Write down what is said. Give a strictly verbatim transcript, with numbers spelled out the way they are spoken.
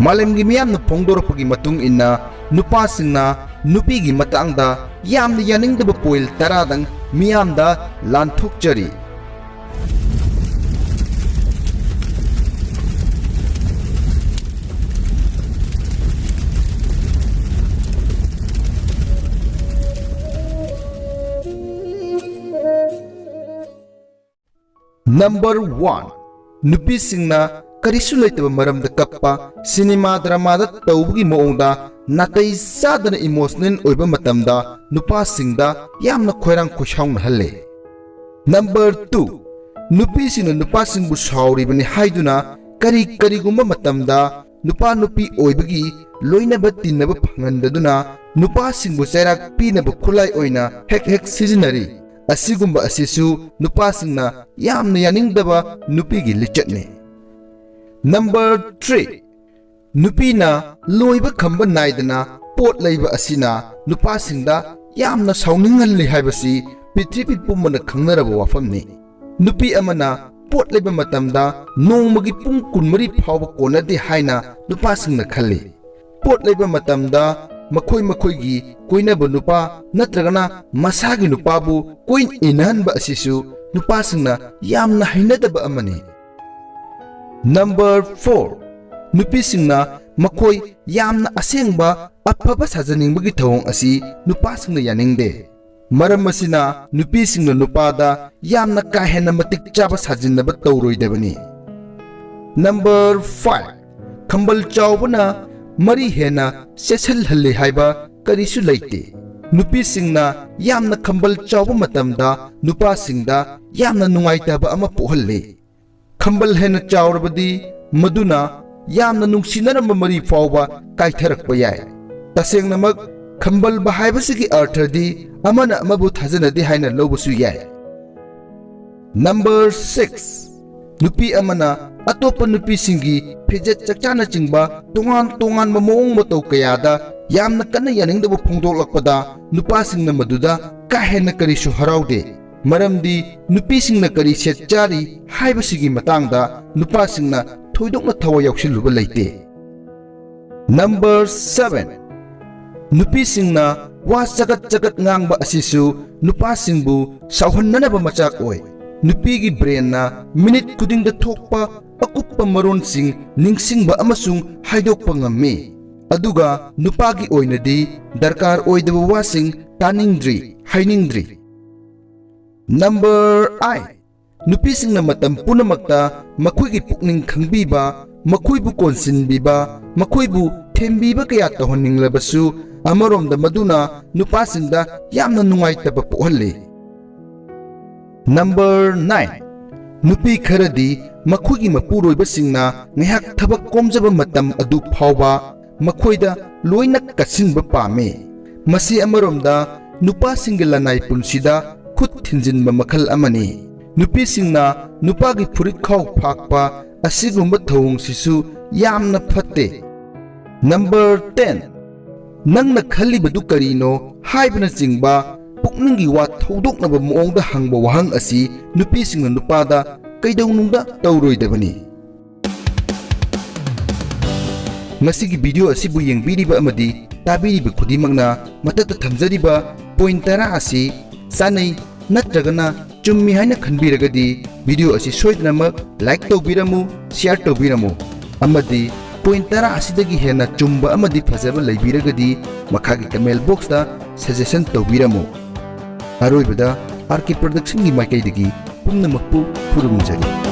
ꯃꯥꯂꯦꯝꯒꯤ ꯃꯤꯌꯥꯝꯅ ꯐꯣꯡꯗꯣꯔꯛꯄꯒꯤ ꯃꯇꯨꯡ ꯏꯟꯅ, ꯅꯨꯄꯥꯁꯤꯡꯅ ꯅꯨꯄꯤꯒꯤ ꯃꯇꯥꯡꯗ ꯌꯥꯝꯅ ꯌꯥꯅꯤꯡꯗꯕ ꯄꯣꯏꯟꯠ ꯇꯔꯥꯗꯪ ꯃꯤꯌꯥꯝꯗ ꯂꯥꯟꯊꯣꯛꯆꯔꯤ꯫ Number one, ꯅꯨꯄꯤꯁꯤꯡꯅ ꯀꯔꯤꯁꯨ ꯂꯩꯇꯕ ꯃꯔꯝꯗ ꯀꯞꯄ, ꯁꯤꯅꯦꯃꯥ ꯗ꯭ꯔꯃꯥꯗ ꯇꯧꯕꯒꯤ ꯃꯑꯣꯡꯗ ꯅꯥꯇꯩ ꯆꯥꯗꯅ ꯏꯃꯣꯁꯅꯦꯜ ꯑꯣꯏꯕ ꯃꯇꯝꯗ ꯅꯨꯄꯥꯁꯤꯡꯗ ꯌꯥꯝꯅ ꯈꯣꯏꯔꯥꯡ ꯈꯣꯏꯁꯥꯎꯅꯍꯜꯂꯦ꯫ Number two, ꯅꯨꯄꯤꯁꯤꯡꯅ ꯅꯨꯄꯥꯁꯤꯡꯕꯨ ꯁꯥꯎꯔꯤꯕꯅꯤ ꯍꯥꯏꯗꯨꯅ ꯀꯔꯤ ꯀꯔꯤꯒꯨꯝꯕ ꯃꯇꯝꯗ ꯅꯨꯄꯥ ꯅꯨꯄꯤ ꯑꯣꯏꯕꯒꯤ ꯂꯣꯏꯅꯕ ꯇꯤꯟꯅꯕ ꯐꯪꯍꯟꯗꯗꯨꯅ ꯅꯨꯄꯥꯁꯤꯡꯕꯨ ꯆꯩꯔꯥꯛ ꯄꯤꯅꯕ ꯈꯨꯠꯂꯥꯏ ꯑꯣꯏꯅ ꯍꯦꯛ ꯍꯦꯛ ꯁꯤꯖꯤꯟꯅꯔꯤ꯫ ꯑꯁꯤꯒꯨꯝꯕ ꯑꯁꯤꯁꯨ ꯅꯨꯄꯥꯁꯤꯡꯅ ꯌꯥꯝꯅ ꯌꯥꯅꯤꯡꯗꯕ ꯅꯨꯄꯤꯒꯤ ꯂꯤꯆꯠꯅꯤ꯫ Number three, ꯅꯨꯄꯤꯅ ꯂꯣꯏꯕ ꯈꯝꯕ ꯅꯥꯏꯗꯅ ꯄꯣꯠ ꯂꯩꯕ ꯑꯁꯤꯅ ꯅꯨꯄꯥꯁꯤꯡꯗ ꯌꯥꯝꯅ ꯁꯥꯎꯅꯤꯡꯍꯜꯂꯤ ꯍꯥꯏꯕꯁꯤ ꯄ꯭ꯔꯤꯊꯤꯕꯤ ꯄꯨꯝꯕꯅ ꯈꯪꯅꯔꯕ ꯋꯥꯐꯝꯅꯤ꯫ ꯅꯨꯄꯤ ꯑꯃꯅ ꯄꯣꯠ ꯂꯩꯕ ꯃꯇꯝꯗ ꯅꯣꯡꯃꯒꯤ ꯄꯨꯡ ꯀꯨꯟꯃꯔꯤ ꯐꯥꯎꯕ ꯀꯣꯟꯅꯗꯦ ꯍꯥꯏꯅ ꯅꯨꯄꯥꯁꯤꯡꯅ ꯈꯜꯂꯤ꯫ ꯄꯣꯠ ꯂꯩꯕ ꯃꯇꯝꯗ ꯃꯈꯣꯏ ꯃꯈꯣꯏꯒꯤ ꯀꯣꯏꯅꯕ ꯅꯨꯄꯥ ꯅꯠꯇ꯭ꯔꯒꯅ ꯃꯁꯥꯒꯤ ꯅꯨꯄꯥꯕꯨ ꯀꯣꯏ ꯏꯟꯅꯍꯟꯕ ꯑꯁꯤꯁꯨ ꯅꯨꯄꯥꯁꯤꯡꯅ ꯌꯥꯝꯅ ꯍꯩꯅꯗꯕ ꯑꯃꯅꯤ꯫ Number four, ꯅꯨꯄꯤꯁꯤꯡꯅ ꯃꯈꯣꯏ ꯌꯥꯝꯅ ꯑꯁꯦꯡꯕ ꯑꯐꯕ ꯁꯥꯖꯅꯤꯡꯕꯒꯤ ꯊꯧꯑꯣꯡ ꯑꯁꯤ ꯅꯨꯄꯥꯁꯤꯡꯅ ꯌꯥꯅꯤꯡꯗꯦ꯫ ꯃꯔꯝ ꯑꯁꯤꯅ ꯅꯨꯄꯤꯁꯤꯡꯅ ꯅꯨꯄꯥꯗ ꯌꯥꯝꯅ ꯀꯥ ꯍꯦꯟꯅ ꯃꯇꯤꯛ ꯆꯥꯕ ꯁꯥꯖꯤꯟꯅꯕ ꯇꯧꯔꯣꯏꯗꯕꯅꯤ꯫ Number five, ꯈꯝꯕꯜ ꯆꯥꯎꯕꯅ ꯃꯔꯤ ꯍꯦꯟꯅ ꯆꯦꯠꯁꯤꯜꯍꯜꯂꯤ ꯍꯥꯏꯕ ꯀꯔꯤꯁꯨ ꯂꯩꯇꯦ꯫ ꯅꯨꯄꯤꯁꯤꯡꯅ ꯌꯥꯝꯅ ꯈꯝꯕꯜ ꯆꯥꯎꯕ ꯃꯇꯝꯗ ꯅꯨꯄꯥꯁꯤꯡꯗ ꯌꯥꯝꯅ ꯅꯨꯡꯉꯥꯏꯇꯕ ꯑꯃ ꯄꯣꯛꯍꯜꯂꯤ꯫ ꯈꯝꯕꯜ ꯍꯦꯟꯅ ꯆꯥꯎꯔꯕꯗꯤ ꯃꯗꯨꯅ ꯌꯥꯝꯅ ꯅꯨꯡꯁꯤꯅꯔꯝꯕ ꯃꯔꯤ ꯐꯥꯎꯕ ꯀꯥꯏꯊꯔꯛꯄ ꯌꯥꯏ꯫ ꯇꯁꯦꯡꯅꯃꯛ, ꯈꯝꯕꯜꯕ ꯍꯥꯏꯕꯁꯤꯒꯤ ꯑꯔꯊꯗꯤ ꯑꯃꯅ ꯑꯃꯕꯨ ꯊꯥꯖꯅꯗꯦ ꯍꯥꯏꯅ ꯂꯧꯕꯁꯨ ꯌꯥꯏ꯫ Number six, ꯅꯨꯄꯤ ꯑꯃꯅ ꯑꯇꯣꯞꯄ ꯅꯨꯄꯤꯁꯤꯡꯒꯤ ꯐꯤꯖꯦꯠ ꯆꯛꯆꯥꯅꯆꯤꯡꯕ ꯇꯣꯉꯥꯟ ꯇꯣꯉꯥꯟꯕ ꯃꯑꯣꯡ ꯃꯇꯧ ꯀꯌꯥꯗ ꯌꯥꯝꯅ ꯀꯟꯅ ꯌꯥꯅꯤꯡꯗꯕ ꯐꯣꯡꯗꯣꯛꯂꯛꯄꯗ ꯅꯨꯄꯥꯁꯤꯡꯅ ꯃꯗꯨꯗ ꯀꯥ ꯍꯦꯟꯅ ꯀꯔꯤꯁꯨ ꯍꯔꯥꯎꯗꯦ꯫ ꯃꯔꯝꯗꯤ ꯅꯨꯄꯤꯁꯤꯡꯅ ꯀꯔꯤ ꯁꯦꯠ ꯆꯥꯔꯤ ꯍꯥꯏꯕꯁꯤꯒꯤ ꯃꯇꯥꯡꯗ ꯅꯨꯄꯥꯁꯤꯡꯅ ꯊꯣꯏꯗꯣꯛꯅ ꯊꯋꯥꯏ ꯌꯥꯎꯁꯤꯜꯂꯨꯕ ꯂꯩꯇꯦ꯫ Number seven, ꯅꯨꯄꯤꯁꯤꯡꯅ ꯋꯥ ꯆꯒꯠ ꯆꯒꯠ ꯉꯥꯡꯕ ꯑꯁꯤꯁꯨ ꯅꯨꯄꯥꯁꯤꯡꯕꯨ ꯁꯥꯎꯍꯟꯅꯅꯕ ꯃꯆꯥꯛ ꯑꯣꯏ꯫ ꯅꯨꯄꯤꯒꯤ ꯕ꯭ꯔꯦꯟꯅ ꯃꯤꯅꯤꯠ ꯈꯨꯗꯤꯡꯗ ꯊꯣꯛꯄ ꯑꯀꯨꯞꯄ ꯃꯔꯣꯟꯁꯤꯡ ꯅꯤꯡꯁꯤꯡꯕ ꯑꯃꯁꯨꯡ ꯍꯥꯏꯗꯣꯛꯄ ꯉꯝꯃꯤ꯫ ꯑꯗꯨꯒ ꯅꯨꯄꯥꯒꯤ ꯑꯣꯏꯅꯗꯤ ꯗꯔꯀꯥꯔ ꯑꯣꯏꯗꯕ ꯋꯥꯁꯤꯡ ꯇꯥꯅꯤꯡꯗ꯭ꯔꯤ, ꯍꯥꯏꯅꯤꯡꯗ꯭ꯔꯤ꯫ Number eight, ꯅꯨꯄꯤꯁꯤꯡꯅ ꯃꯇꯝ ꯄꯨꯝꯅꯃꯛꯇ ꯃꯈꯣꯏꯒꯤ ꯄꯨꯛꯅꯤꯡ ꯈꯪꯕꯤꯕ, ꯃꯈꯣꯏꯕꯨ ꯀꯣꯟꯁꯤꯟꯕꯤꯕ, ꯃꯈꯣꯏꯕꯨ ꯊꯦꯝꯕꯤꯕ ꯀꯌꯥ ꯇꯧꯍꯟꯅꯤꯡꯂꯕꯁꯨ, ꯑꯃꯔꯣꯝꯗ ꯃꯗꯨꯅ ꯅꯨꯄꯥꯁꯤꯡꯗ ꯌꯥꯝꯅ ꯅꯨꯡꯉꯥꯏꯇꯕ ꯄꯣꯛꯍꯜꯂꯤ꯫ Number nine, ꯅꯨꯄꯤ ꯈꯔꯗꯤ ꯃꯈꯣꯏꯒꯤ ꯃꯄꯨꯔꯣꯏꯕꯁꯤꯡꯅ ꯉꯥꯏꯍꯥꯛ ꯊꯕꯛ ꯀꯣꯝꯖꯕ ꯃꯇꯝ ꯑꯗꯨ ꯐꯥꯎꯕ ꯃꯈꯣꯏꯗ ꯂꯣꯏꯅ ꯀꯠꯁꯤꯟꯕ ꯄꯥꯝꯃꯤ꯫ ꯃꯁꯤ ꯑꯃꯔꯣꯝꯗ ꯅꯨꯄꯥꯁꯤꯡꯒꯤ ꯂꯅꯥꯏ ꯄꯨꯟꯁꯤꯗ ꯈꯨꯠ ꯊꯤꯟꯖꯤꯟꯕ ꯃꯈꯜ ꯑꯃꯅꯤ꯫ ꯅꯨꯄꯤꯁꯤꯡꯅ ꯅꯨꯄꯥꯒꯤ ꯐꯨꯔꯤꯠꯈꯥꯎ ꯐꯥꯛꯄ ꯑꯁꯤꯒꯨꯝꯕ ꯊꯧꯑꯣꯡꯁꯤꯁꯨ ꯌꯥꯝꯅ ꯐꯠꯇꯦ꯫ Number ten, "ꯅꯪꯅ ꯈꯜꯂꯤꯕꯗꯨ ꯀꯔꯤꯅꯣ?" ꯍꯥꯏꯕꯅꯆꯤꯡꯕ ꯄꯨꯛꯅꯤꯡꯒꯤ ꯋꯥ ꯊꯧꯗꯣꯛꯅꯕ ꯃꯑꯣꯡꯗ ꯍꯪꯕ ꯋꯥꯍꯪ ꯑꯁꯤ ꯅꯨꯄꯤꯁꯤꯡꯅ ꯅꯨꯄꯥꯗ ꯀꯩꯗꯧꯅꯨꯡꯗ ꯇꯧꯔꯣꯏꯗꯕꯅꯤ꯫ ꯉꯁꯤꯒꯤ video ꯑꯁꯤꯕꯨ ꯌꯦꯡꯕꯤꯔꯤꯕ ꯑꯃꯗꯤ ꯇꯥꯕꯤꯔꯤꯕ ꯈꯨꯗꯤꯡꯃꯛꯅ ꯃꯊꯛꯇ ꯊꯝꯖꯔꯤꯕ point ꯇꯔꯥ ꯑꯁꯤ ꯆꯥꯅꯩ ꯅꯠꯇ꯭ꯔꯒꯅ ꯆꯨꯝꯃꯤ ꯍꯥꯏꯅ ꯈꯟꯕꯤꯔꯒꯗꯤ video ꯑꯁꯤ ꯁꯣꯏꯗꯅꯃꯛ like ꯇꯧꯕꯤꯔꯝꯃꯨ, share ꯇꯧꯕꯤꯔꯝꯃꯨ, ꯑꯃꯗꯤ point ꯇꯔꯥ ꯑꯁꯤꯗꯒꯤ ꯍꯦꯟꯅ ꯆꯨꯝꯕ ꯑꯃꯗꯤ ꯐꯖꯕ ꯂꯩꯕꯤꯔꯒꯗꯤ ꯃꯈꯥꯒꯤ comment boxꯇ suggestion ꯇꯧꯕꯤꯔꯝꯃꯨ꯫ ꯑꯔꯣꯏꯕꯗ R K Productionꯒꯤ ꯃꯥꯏꯀꯩꯗꯒꯤ ꯄꯨꯝꯅꯃꯛꯄꯨ ꯈꯨꯔꯨꯝꯖꯔꯤ꯫